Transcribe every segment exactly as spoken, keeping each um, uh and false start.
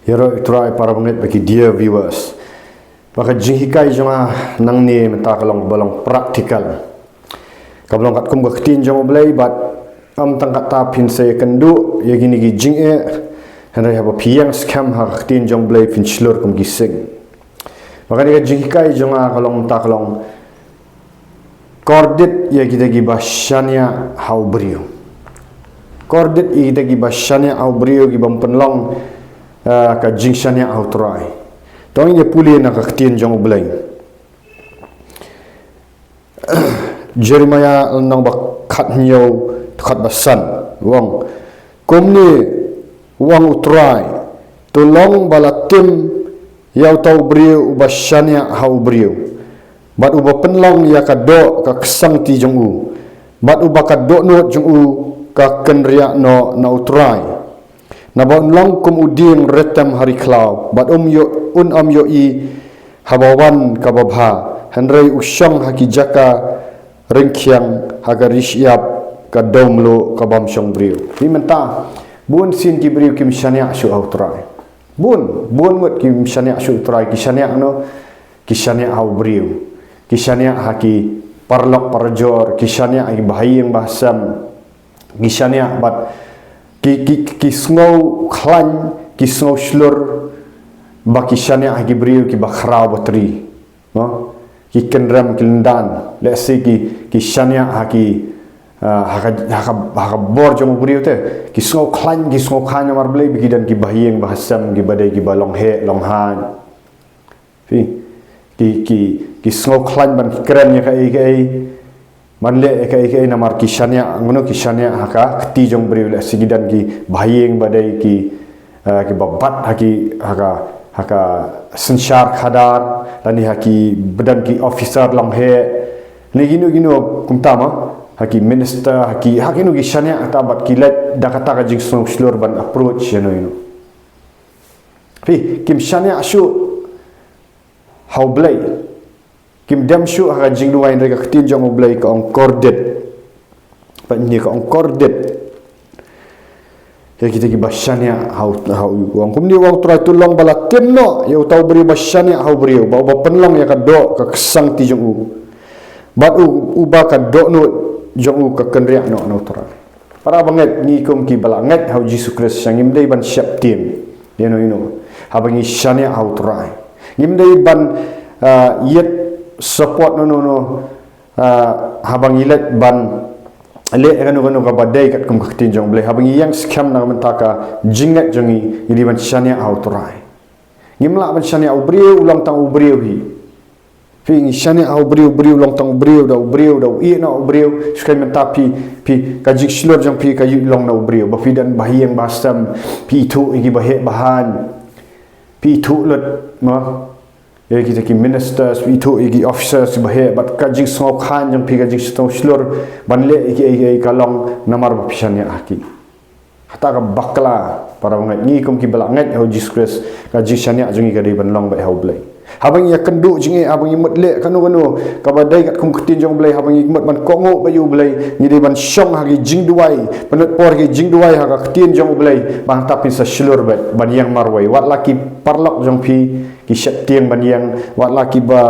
Ïaroh ïa u Trai para bangeit bad ki dear viewers. Ba ka jinghikai jong nga nangne mynta ka long ba long practical. Ka ba long katkum ka ktien jong U Blei bad ym tang kata phin sa ïakynduh ïa kine ki jingeh. Hynrei haba phi ïeng skhem ha ka ktien jong U Blei phin shlur kum ki sing. Ba kane ka jinghikai jong nga ka long mynta ka long kordit ïa kita kiba shaniah ha u briew. Kordit ïa kita kiba shaniah ha u briew, ki bym pynlong eh, ka jingshaniah ha u Trai. To ngin ïa pule na ka ktien jong U Blei. Jeremiah lynnong ba khathynñiew, dkhot ba san. U ong, kumne u ong u Trai, to long ba la tim ïa uta u briew uba shaniah ha u briew, bad uba pynlong ïa ka doh ka ksangti jong u, bad uba ka dohnud jong u ka kynriah noh na u Trai. Naba un long kum u dieng retem ha ri khlaw, bad um ïoh, un ym ïohi haba wan kaba bha, hynrei u shong ha ki jaka ryngkhiang, ha ka ri shyiap ka dewmluh ka bym shong briew. Phi, mynta bun sien ki briew kim shaniah shuh ha u Trai. Bun, bun ngut kim shaniah shuh ha u Trai, ki shaniah noh, ki shaniah ha u briew. Ki shaniah ha ki paralok parajor, ki shaniah ha ki bahaïing bahasem. Ki shaniah bad ki, ki, ki sngew khlaiñ, ki sngew shlur, ba ki shaniah ha ki briew kiba khraw batri. No? Ki kynrem ki lyndan, lehse ki, ki shaniah ha ki, ah, ha ka, ha ka, ha ka bor jong u briew te. Ki sngew khlaiñ, ki sngew khlaiñ namar balei, ba ki don ki bahaïing bahasem, kiba dei kiba long heh, long haiñ. Phi, ki, ki, ki sngew khlaiñ ban kren ïa kaei kaei. Ban leh ïa kaei kaei namar ki shaniah, ngan ong ki shaniah ha ka kti jong u briew, lehse ki don ki bahaïing ba dei ki, eh, kiba bat ha ki, ha ka, ha ka synshar khadar, lane ha ki ba don ki officer long heh. Ne kino kino kumta ma, ha ki minister, ha ki, ha kino ki shaniah kata bad ki leit da kata ka jingsngew shlur ban approach ïano ïano. Phi, kim shaniah shuh ha u Blei. Kim dem shuh ha ka jingduwai, hynrei ka ktien jong u Blei ka ong kordit. Bad ne ka ong kordit ïa kita kiba shaniah ha u, ha u, u ong kumne, u ong u Trai, to long ba la tim noh ïa uta u briew ba shaniah ha u briew, bad uba pynlong ïa ka doh ka ksangti jong u, bad u, uba ka dohnud jong u ka kynriah noh na u Trai. Para bangeit, ngi kum kiba la ngeit ha u Jisu Khrist, ngim dei ban sheptieng ïano ïano haba ngi shaniah ha u Trai. Ngim dei ban, ah, ïeit support no no no, ah, haba ngi leit ban leh kano kano kaba dei katkum ka ktien jong u Blei. Haba ngi ïeng skhem na ka bynta ka jingngeit jong ngi, ngi dei ban shaniah ha u Trai. Ngim lah ban shaniah ha u briew, u long tang u briew hi. Phi, ngi shaniah ha u briew, u briew u long tang u briew, da u briew, da u ïeh noh u briew. Shu kane mynta phi, phi, ka jingshlur jong phi ka ïoh long na u briew. Ba phi don bahaïing bahasem, phi ithuh ïa ki baheh bahaiñ. Phi ithuh lut, mo. Ïa kita ki ministers, phi ithuh ïa ki officers, ki baheh, bad ka jingsngew khlaiñ jong phi, ka jingsngew shlur ban leh ïa kiei kiei ka long namar ba phi shaniah ha ki. Kata ka bakla, para bangeit, ngi kum kiba la ngeit ha u Jisu Khrist, ka jingshaniah jong ngi ka dei ban long beit ha u Blei. Haba ngi ïakynduh jingeh, haba ngi mut leh kano kano kaba dei katkum ka ktien jong u Blei, haba ngi mut ban kohnguh bad u Blei, ngi dei ban shong ha ki jingduwai, pynlut por ha ki jingduwai ha ka ktien jong u Blei, ba hangta phin sa shlur beit ban ïeng marwei. Wat la ki paralok jong phi ki sheptieng ban ïeng, wat la kiba,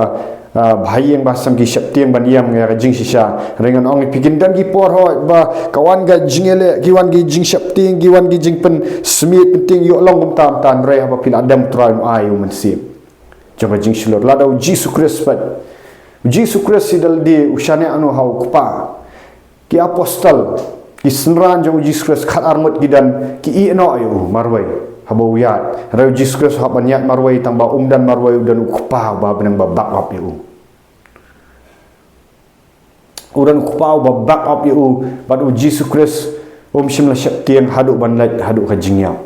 ah, bahaïing bahasem ki sheptieng ban ïeng ïa ka jingshisha. Hynrei ngan ong ïa phi, kin don ki por hooid ba ka wan ka jingïaleh, ki wan ki jingsheptieng, ki wan ki jingpynsmit pyntieng, ïoh long kumta kumta, hynrei haba phi la dem, u Trai un ai ïa u Mynsiem jong ka jingshlur. Lada u Jisu Khrist pat, u Jisu Khrist hi da lade u shaniah noh ha u Kpa. Ki apostol, ki synran jong u Jisu Khrist, khatar ngut ki don, ki ïeh noh ïa u marwei haba u ïaid. Hynrei u Jisu Khrist u hap ban ïaid marwei, tang ba um don marwei, u don u Kpa uba ha bneng ba back up ïa u. U don u Kpa uba back up ïa u, bad u Jisu Khrist um shym la sheptieng haduh ban leit haduh ka jingïap.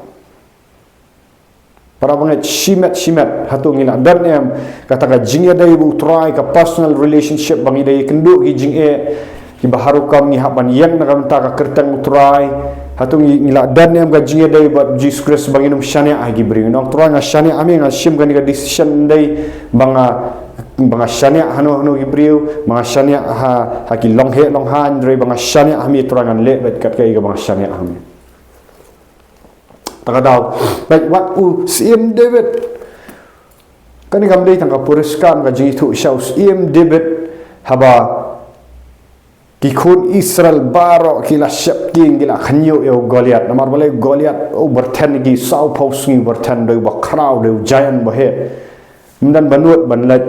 Para bangeit, shimet shimet, hato ngi la don em kata ka jingïadei bad u Trai, ka personal relationship, ba ngi da ïakynduh ki jingeh kiba har rukom, ngi hap ban ïeng na ka bynta ka kyrteng u Trai? Hato ngi, ngi la don em ka jingïadei bad u Jisu Khrist ba ngin ym shaniah ha ki briew? Ngan ong, Trai, nga shaniah ha me, nga shim kane ka decision ym dei ba nga, ba nga shaniah hano hano ki briew, ba nga shaniah ha, ha ki longheh longhaiñ, hynrei ba nga shaniah ha me, Trai, ngan leh beit kat kaei kaba nga shaniah ha me. Ta ka daw, bad wat u Syiem David. Kane kam dei tang ka puriskam ka jingithuh sha u Syiem David, haba ki khun Israel baroh ki la sheptieng, ki la khynñiuh ïa u Goliath. Namar balei? Goliath u byrthen, ki saw phew sngi u byrthen, dei u bakhraw, dei u giant baheh. Ym don ba nud ban leit.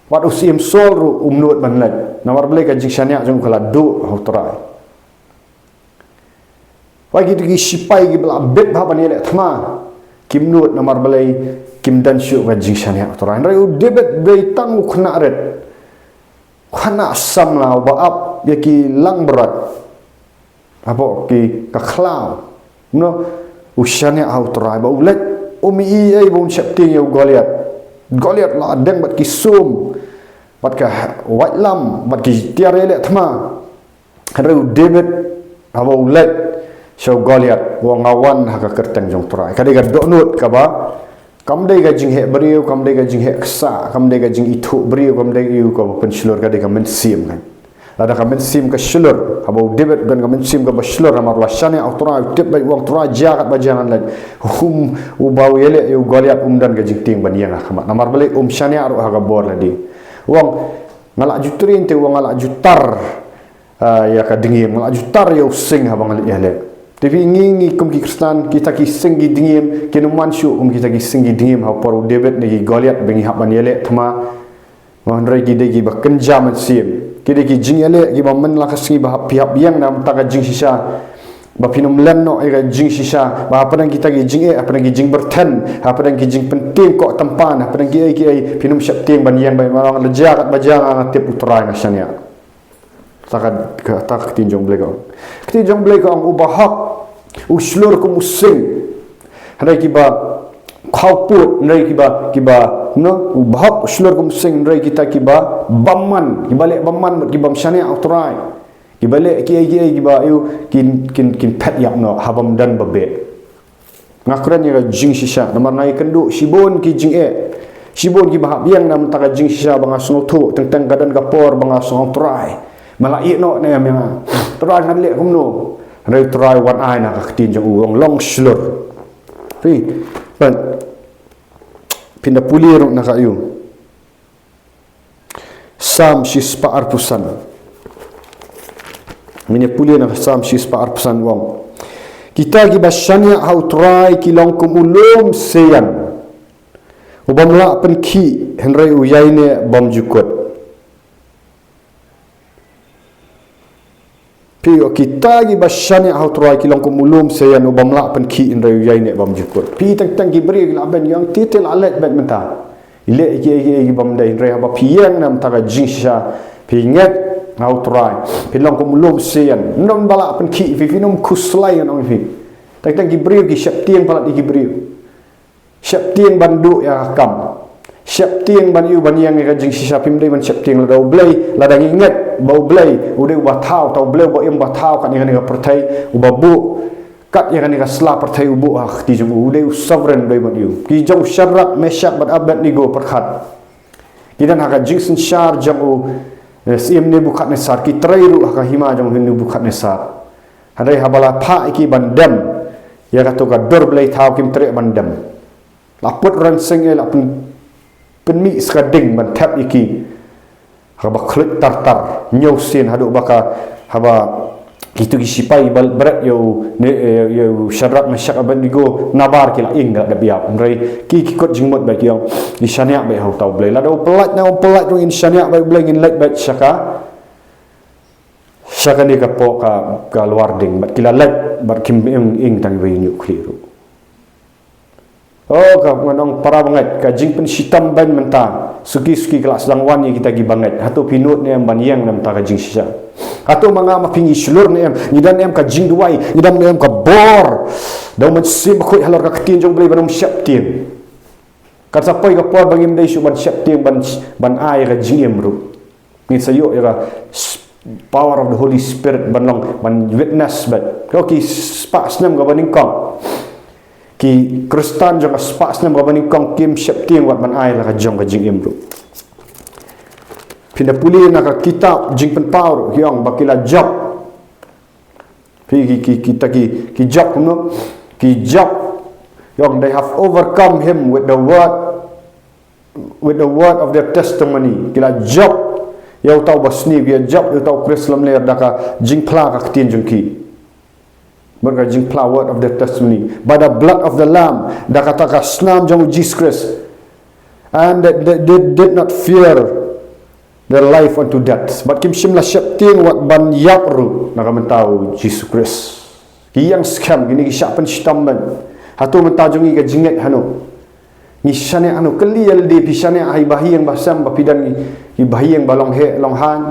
Wat u Syiem Saul ruh um nud ban leit. Namar balei? Ka jingshaniah jong u ka la duh ha u Trai. Wat kito ki sipai kiba la bit bha ban ïaleh thma, kim nud. Namar balei? Kim don shuh ka jingshaniah u Trai. Hynrei u David dei tang u khynnah rit, khynnah samla, uba ap ïa ki langbrot hapoh ki, ka khlaw. No, u shaniah ha u Trai, ba u leit, um ïohi ei ba un sheptieng ïa u Goliath. Goliath la deng bad ki sum, bad ka waitlam, bad ki tiar ïaleh thma. Hynrei u David, haba u leit sha u Goliath, u ong, nga wan ha ka kyrteng jong u Trai. Ka dei ka dohnud kaba, kam dei ka jingheh briew, kam dei ka jingheh ksah, kam dei ka jingithuh briew, kam dei ïa u kaba pynshlur, ka dei ka mynsiem kan. Lada ka mynsiem ka shlur, haba u David don ka mynsiem kaba shlur, namar u la shaniah ha u Trai, u tip beit, u ong, Trai, jia katba jia ngan leit. Um, uba u ïaleh ïa u Goliath um don ka jingtieng ban ïeng ha khmat. Namar balei? Um shaniah ruh ha ka bor lade. U ong, nga la ju train te, u ong, nga la ju tar ah, ïa ka dngiem, nga la ju tar ïa u sing haba nga leit ïaleh. Te phi, ngi, ngi kum ki Khristan, kita ki sing ki dngiem kin ym wan shuh kum kita ki sing ki dngiem ha u por u David ne ki Goliath ba ngi hap ban ïaleh thma. Hynrei ki dei kiba kynja mynsiem. Ki dei ki jingïaleh kiba man la ka sngi ba hap, phi hap ïeng na ka bynta ka jingshisha, ba phin ym len noh ïa ka jingshisha, ba hapdeng kita ki jingeh, hapdeng ki jingbyrthen, hapdeng ki jingpyntieng koh tympan, hapdeng kiei kiei, phin ym sheptieng ban ïeng, ba ym ong, la jia katba jia, nga, nga tip u Trai, nga shaniah. Ta ka, ka, ta ka ktien jong u Blei ka ong. Ktien jong u Blei ka ong, uba hok u shlur kum u sing. Hynrei kiba khawpud, hynrei kiba, kiba, no, uba hok u shlur kum u sing, hynrei kita kiba bymman, kiba leh bymman bad ki bym shaniah ha u Trai, kiba leh kiei kiei kiba ïoh, kin, kin, kin phet ïap noh, ha bym don ba beh. Nga kren ïa ka jingshisha, namar nga ïakynduh shibun ki jingeh, shibun kiba hap ïeng na ka bynta ka jingshisha, ba nga sngewthuh, teng teng ka don ka por ba nga sngew, Trai, me la ïeh noh ne em ïa nga? Trai, ngan leh kumno? Hynrei u Trai u wan ai na ka ktien jong u, u ong, long shlur. Phi, phin, phin da pule ruh na ka, ïa u Salm shispah arphew san. Ngin ïa pule na ka Salm shispah arphew san, u ong, kita kiba shaniah ha u Trai ki long kum u lum Sion, u bym lah pynkhih hynrei u ïaineh bymjukut. Phi, kita kiba shaniah ha u Trai ki long kum u lum Sion, u bym lah pynkhih hynrei u ïaineh bymjukut. Phi, teng teng ki briew ki lah ban ïeng, te te lah leit beit mynta, i leh kiei kiei ki bym dei, hynrei haba phi ïeng na ka bynta ka jingshisha, phi ngeit ha u Trai, phi long kum u lum Sion, ym don ba lah pynkhih ïa phi, phin ym khuslai, ngan ong ïa phi. Teng teng ki briew ki sheptieng palat ïa ki briew. Sheptieng ban duh ïa ka kam. Sheptieng ban ïoh ban ïeng ïa ka jingshisha. Phim dei ban sheptieng lada U Blei, lada ngi ngeit ba U Blei u dei uba thaw, ta U Blei uba im, uba thaw kat ïa kane ka pyrthei, uba buh kat ïa kane ka sla pyrthei, u buh ha ka kti jong u, u dei u sovereign, u dei ban ïoh. Ki jong u Shadrak, Meshak bad Abednego pyrkhat, ki don ha ka jingsynshar jong u, eh, Syiem Nebukadnesar, ki trei ruh ha ka hima jong u Nebukadnesar. Hynrei haba la phah ïa ki ban dem ïa kato ka dur blei thaw, kim treh ban dem. La put rynsiang, eh, la pyn-, pynmih sa ka ding ban thep ïa ki ha kaba khluit tar tar, hynñiew sien, haduh ba ka, haba kito ki sipai ba bret ïa u, ne, ïa u Shadrak, Meshak, Abednego nabar ki la ing, ki la dep ïap. Hynrei ki, ki kut jingmut beit, ki ong, ngi shaniah beit ha uta U Blei. Lada u pyllait ne ym pyllait ruh, ngin shaniah beit ha U Blei, ngin leit beit sha ka, sha kane ka pok, ka, ka lwar ding. Bad ki la leit, bad kim ing, ing tang ba ïa u khlieh ruh. Oh, ka, ngan ong para bangeit, ka jingpynshitom beiñ mynta, suki suki ka la sdang wan ïa kita ki bangeit. Hato phi nud ne em ban ïeng na ka bynta ka jingshisha? Hato ma nga ma phi ngi shlur ne em, ngi don ne em ka jingduwai, ngi don ne em ka bor? Da U Mynsiem Bakhuid halor ka ktien jong U Blei ban ym sheptieng. Kan sa poi ka por ba ngim dei shuh ban sheptieng, ban, ban ai ïa ka jingim ruh. Ngin sa ïoh ïa ka s-, power of the Holy Spirit ban long, ban witness beit. Ko ki spah snem kaba nyngkong, ki Khristan jong ka spah snem kaba nyngkong kim sheptieng wat ban ai la ka jong ka jingim ruh. Phin da pule na ka kitab Jingpynpaw ruh, ki ong ba ki la jop. Phi, ki, ki, kita ki, ki jop kumno? Ki jop Yong, they have overcome him with the word, with the word of their testimony. Ki la jop ïa uta u basniew, ki la jop ïa uta u Khrist lamler da ka jingphla ka ktien jong ki. Bad ka jingphla, word of their testimony. By the blood of the Lamb, da kata ka snam jong u Jisu Khrist. And they, they, they did not fear their life unto death. Bad kim shym la sheptieng wat ban ïap ruh na ka bynta u Jisu Khrist. Ki ïeng skhem, kine ki shah pynshitom ban. Hato mynta jong ngi ka jingngeit hano? Ngi shaniah hano? Kylli ïa lade, phi shaniah ha i bahaïing bahasem ba phi don, i bahaïing ba long heh long haiñ?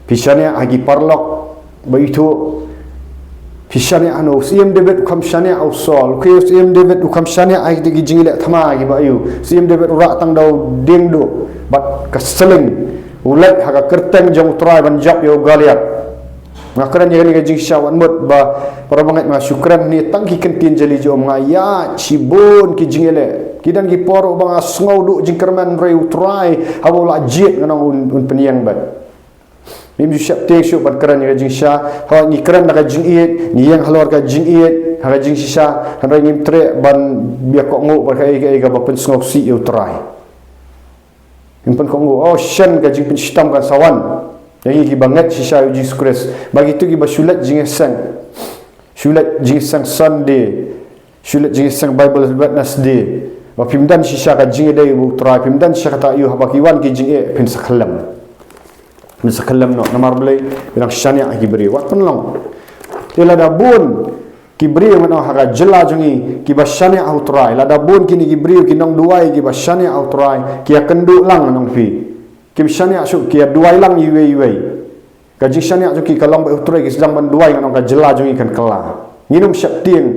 Phi shaniah ha ki paralok ba ithuh? Phi shaniah hano? U Syiem David u kham shaniah ha u Saul. Okay, u Syiem David u kham shaniah ha ki jingïaleh thma kiba ïoh. U Syiem David u rah tang da u dieng duh bad ka sling, u leit ha ka kyrteng jong u Trai ban jop ïa u Goliath. Nga kren ïa kane ka jingshisha, wat mut ba para bangeit, nga shu kren hangne tang ki kyntien jali jong nga. Ïa shibun ki jingïaleh, ki don ki por ba nga sngew duh jingkyrmen, hynrei u Trai haba u la jied, nga ong un, un pynïeng bad. Ngim ju sheptieng shuh ban kren ïa ka jingshisha. Haba ngi kren da ka jingïeit, ngi ïeng halor ka jingïeit ha ka jingshisha, hynrei ngim treh ban ïa kohnguh bad kaei kaei kaba pynsngewsih ïa u Trai. Ngim pynkohnguh. Oh, shen ka jingpynshitom kan sa wan ïa ngi kiba ngeit shisha ïa u Jisu Khrist. Ba kito kiba shu leit jingïaseng, shu leit jingïaseng Sunday, shu leit jingïaseng Bible Wednesday, ba phim don shisha ka jingïadei bad u Trai, phim don shisha kata, ïoh haba ki wan ki jingeh phin sa khyllem. Phin sa khyllem noh, namar balei? Phi dang shaniah ha ki briew. Wat pynlong. Te lada bun ki briew, ngan ong, ha ka jylla jong ngi kiba shaniah ha u Trai, lada bun kine ki briew, ki nongduwai kiba shaniah ha u Trai, ki ïakynduh lang, ngan ong ïa phi. Kim shaniah shuh, ki ïaduwai lang iwei iwei. Ka jingshaniah jong ki ka long bad u Trai, ki sdang ban duwai, ngan ong ka jylla jong ngi kan kylla. Ngin ym sheptieng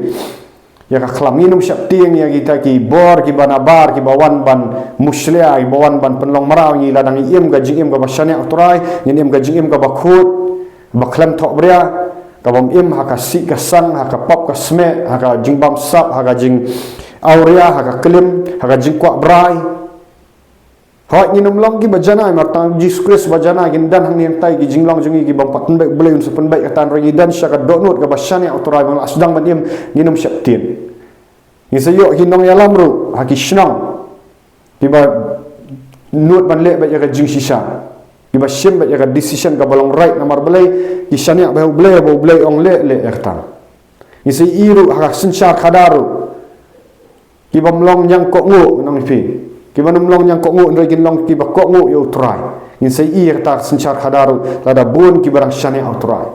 ïa ka khlam, ngin ym sheptieng ïa kita ki bor kiba nabar, kiba wan ban mushlia, kiba wan ban pynlong mraw ïa ngi. Lada ngi im ka jingim kaba shaniah ha u Trai, ngin im ka jingim kaba khuid, ba khlem thohbria, kabym im ha ka sih ka sang, ha ka pop ka smeh, ha ka jingbamsap, ha ka jingawria, ha ka klim, ha ka jingkwah brai. Hooid, ngin ym long kiba janai, namar tang u Jisu Khrist ba janai. Kin don hangne hangtai ki jinglong jong ngi kibym pat pynbeit, u Blei un sa pynbeit, kata hynrei ngi don sha ka dohnud kaba shaniah ha u Trai, ba nga la sdang ban im, ngin ym sheptieng. Ngin sa ïoh ki nongïalam ruh ha ki shnong kiba nud ban leh beit ïa ka jingshisha, kiba shim beit ïa ka decision kaba long right, namar balei? Ki shaniah bad u Blei, ba u Blei u ong leh, leh ïa kata. Ngin sa ïohi ruh ha ka synshar khadar ruh, kibym long ñiangkohnguh, ngan ong ïa phi. Kiba ym long ñiangkohnguh, hynrei kin long kiba kohnguh ïa u Trai. Ngin sa ïohi ha kata ka synshar khadar ruh lada bun kiba dang shaniah ha u Trai.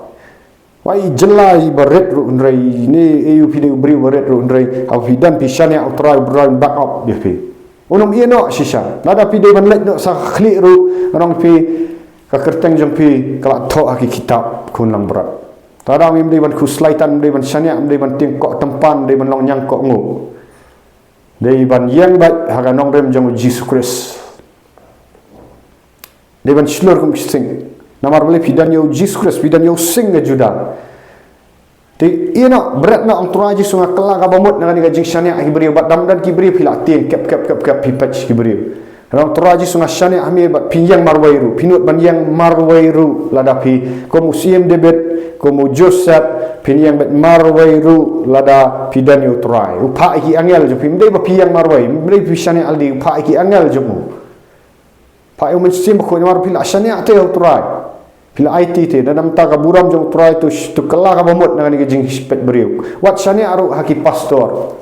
Wat i jylla iba rit ruh, hynrei ne ïa u, phi dei u briew ba rit ruh, hynrei haba phi don, phi shaniah ha u Trai, u Trai un back up ïa phi. Un ym ïehnoh shisha. Lada phi dei ban leit noh sha ka khlieh ruh, ngan ong ïa phi, ka kyrteng jong phi ka la thoh ha ki kitab khun langbrot. Te lada ngim dei ban khuslai tan, ym dei ban shaniah, ym dei ban tieng koh tympan, ym dei ban long ñiangkohnguh. Dei ban ïeng beit ha ka nongrim jong u Jisu Khrist. Dei ban shlur kum u sing. Namar balei? Phi don ïa u Jisu Khrist, phi don ïa u sing ka Judah. Te ïehnoh, bret noh, ong Trai Jisu, nga kylla kaba mut na kane ka jingshaniah ha ki briew, bad da ym don ki briew, phi la tieng kep kep kep kep, phi peit ki briew. Ong Trai Jisu, nga shaniah ha me, bad phin ïeng marwei ruh, phin nud ban ïeng marwei ruh lada phi, kum u Syiem David, kum u Joseph, phin ïeng beit marwei ruh lada phi don ïa u Trai. U phah ïa ki angel jong phi, ym dei ba phi ïeng marwei, ym dei phi shaniah ha lade, u phah ïa ki angel jong u. Phah ïa u Mynsiem Bakhuid, namar phi la shaniah te ha u Trai. Phi la aiti te, na ka bynta ka burom jong u Trai, to, to kylla kaba mut na kane ka jingpeit briew. Wat shaniah ruh ha ki pastor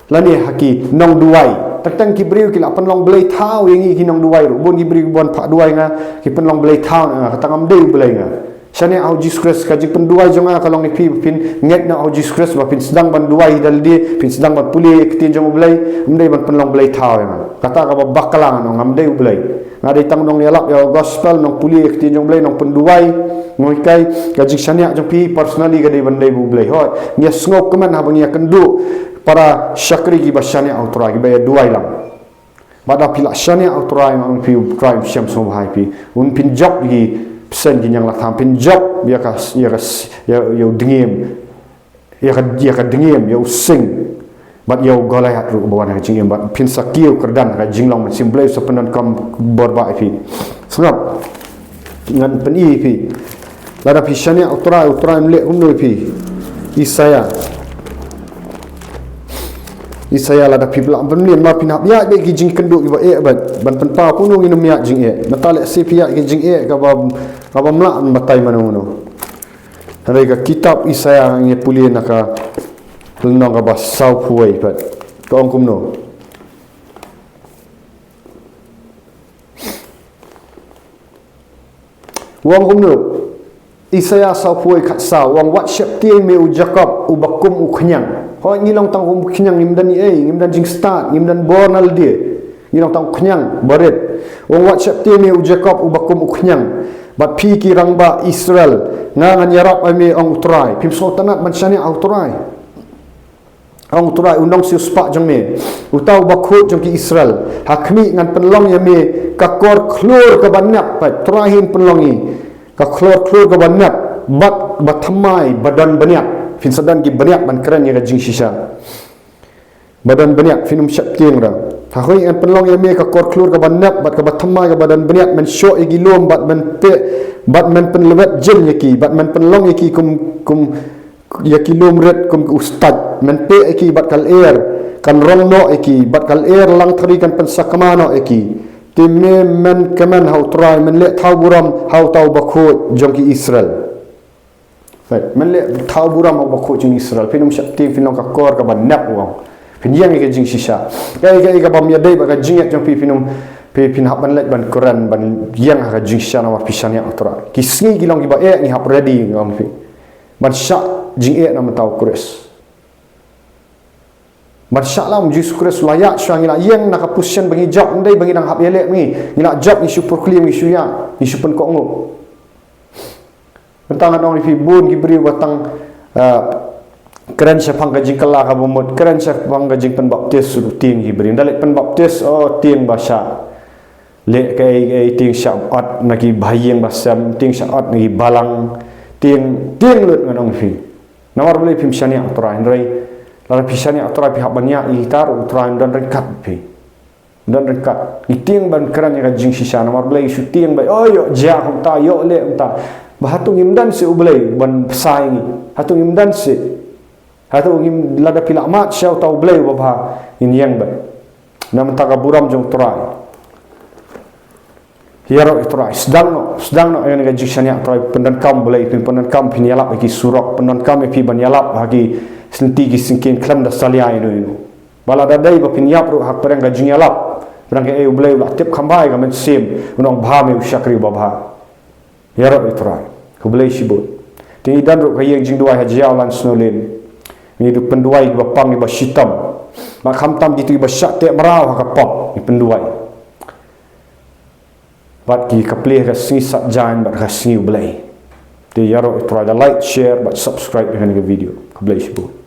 lane ha ki nongduwai. Teng teng ki briew ki la pynlong blei thaw ïa ngi ki nongduwai ruh. Bun ki briew kiba wan phah duwai nga, ki pynlong blei thaw na nga, kata ngam dei u blei nga. Shaniah ha u Jisu Khrist. Ka jingpynduwai jong nga ka long ïa phi, ba phin ngeit noh ha u Jisu Khrist, ba phin sdang ban duwai hi da lade, phin sdang ban pule ïa ka ktien jong u Blei, ym dei ban pynlong blei thaw ïa nga. Kata kaba bakla, ngan ong, ngam dei u blei. Nga dei tang u nongïalap ïa ka gospel, nongpule ïa ka ktien jong u Blei, nongpynduwai, nonghikai. Ka jingshaniah jong phi personally ka dei ban dei bad u Blei. Hooid, ngi ïa sngewkmen haba ngi ïa kynduh para shakri kiba shaniah ha u Trai, kiba ïa duwai lang. Bad lada phi la shaniah ha u Trai, ngan ong ïa phi, u Trai un shem sngewbha ïa phi. Un pynjop ïa ki bseiñ ki ñianglatha, pynjop ïa ka, ïa ka, ïa, ïa u dngiem. Ïa ka, ïa ka dngiem, ïa u sing. Bad ïa u Goliath ruh ba wan ha ka jingim, bad phin sa kiew kyrdan ha ka jinglong mynsiem. Blei u sa pyndonkam bor bah ïa phi. Sngap. Ngan pyni ïa phi. Lada phi shaniah ha u Trai, u Trai un leh kumno ïa phi? Isaïah. Isaiah lada phi lah ban mlien, namar phin hap ïaid bad ki jingkynduh kiba eh bad ban pynpaw kumno ngin ym ïaid jingeh. Mynta lehse phi ïaid ki jingeh kaba, kaba ym lah ban batai mano mano. Hynrei ka kitab Isaiah ngi pule na ka lynnong kaba sawphew wei pat. Ka ong kumno? U ong kumno? Isaiah sawphew wei khatsaw, u ong, wat sheptieng me u Jakob uba kum u khñiang. Hooid, ngi long tang kum u khñiang, ngim don ei, ngim don jingstad, ngim don bor na lade. Ngi long tang u khñiang barit. U ong, wat sheptieng me u Jakob uba kum u khñiang. Bad phi ki rangbah Israel, nga ngan ïarap ïa me, ong u Trai. Phim sngewtynnat ban shaniah ha u Trai. Ong u Trai, u nongsiewspah jong me, uta uba khuid jong ki Israel. Ha khmih, ngan pynlong ïa me ka kor khlur kaba nep, pat Trai hi un pynlong ïa ka kor khlur kaba nep, bad ba thymmai ba don bniat. Phin sa don ki bniat ban kren ïa ka jingshisha. Ba don bniat, phin ym sheptieng ruh. Ha khmih, ngan pynlong ïa me ka kor khlur kaba nep bad kaba thymmai kaba don bniat, men shoh ïa ki lum bad men peh, bad men pynlwet jin ïa ki, bad men pynlong ïa ki kum, kum ïa ki lum rit kum u stait, men peh ïa ki bad ka lyer kan rong noh ïa ki, bad ka lyer langthari kan pynsakma noh ïa ki. Te me men kmen ha u Trai, men leh thaw burom ha uta uba khuid jong ki Israel. Right. Men leh thaw burom ha uba khuid jong ki Israel. Phin ym sheptieng, phin long ka kor kaba nep, u ong. Phin ïeng ïa ka jingshisha. Kaei kaei kaba ym ïadei bad ka jingngeit jong phi, phin ym, phi, phin hap ban leit ban kren, ban ïeng ha ka jingshisha namar phi shaniah ha u Trai. Ki sngi ki long kiba eh, ngi hap ready, nga ong ïa phi. Ban shah jingeh na bynta u Khrist. Ban shah lam, Jisu Khrist u la ïaid shuwa, ngi la ïeng na ka position ba ngi jop, ym dei ba ngi dang hap ïaleh ma ngi. Ngi la jop, ngi shu pyrkhat, ngi shu ïaid, ngi shu pynkohnguh. Mynta ngan ong ïa phi, bun ki briew ba tang, eh, kren shaphang ka jingkylla kaba mut, kren shaphang ka jingpynbaptis, ruh tieng ki briew. Ynda leit pynbaptis, oh, tieng ba shah. Leh kaei kaei, tieng shah ot na ki bahaïing bahasem, tieng shah ot na ki balang, tieng, tieng lut, ngan ong ïa phi. Namar balei? Phim shaniah ha u Trai. Hynrei lada phi shaniah ha u Trai, phi hap ban ïaid ïa kita ruh, u Trai un don ryngkat bad phi. Un don ryngkat. Ngi tieng ban kren ïa ka jingshisha, namar balei? Shu tieng ba, oh, ïoh jia kumta, ïoh leh kumta. Ba hato ngim don shuh U Blei ban bsa ïa ngi? Hato ngim don shuh? Hato ngim, lada phi la mad sha uta U Blei uba bha, ngin ïeng bad na bynta ka burom jong u Trai. Ïaroh ïa u Trai, sdang noh, sdang noh ïa kane ka jingshaniah ha u Trai, pyndonkam U Blei, phin pyndonkam, phin ïalap ha ki surok, pyndonkam ïa phi ban ïalap ha ki lynti ki syngkien khlem da salia ïano ïano. Ba lada dei ba phin ïap ruh ha pdeng ka jingïalap, pdeng kaei, U Blei u la tip kham bha ïa ka mynsiem, un ong, bha me u shakri uba bha. Ïaroh ïa u Trai. Khublei shibun. Te ngi don ruh ka ïing jingduwai ha Jaïaw Lansnowlane. Ngi duk pynduwai ïa kiba pang, ïa kiba shitom. Bad khamtam kito kiba shah teh mraw ha ka pop, ngi pynduwai. Bad ki, ka plie ha ka sngi Saitjaiñ bad ka sngi U Blei. Te ïaroh ïa u Trai da like, share bad subscribe ïa kane ka video. Khublei shibun.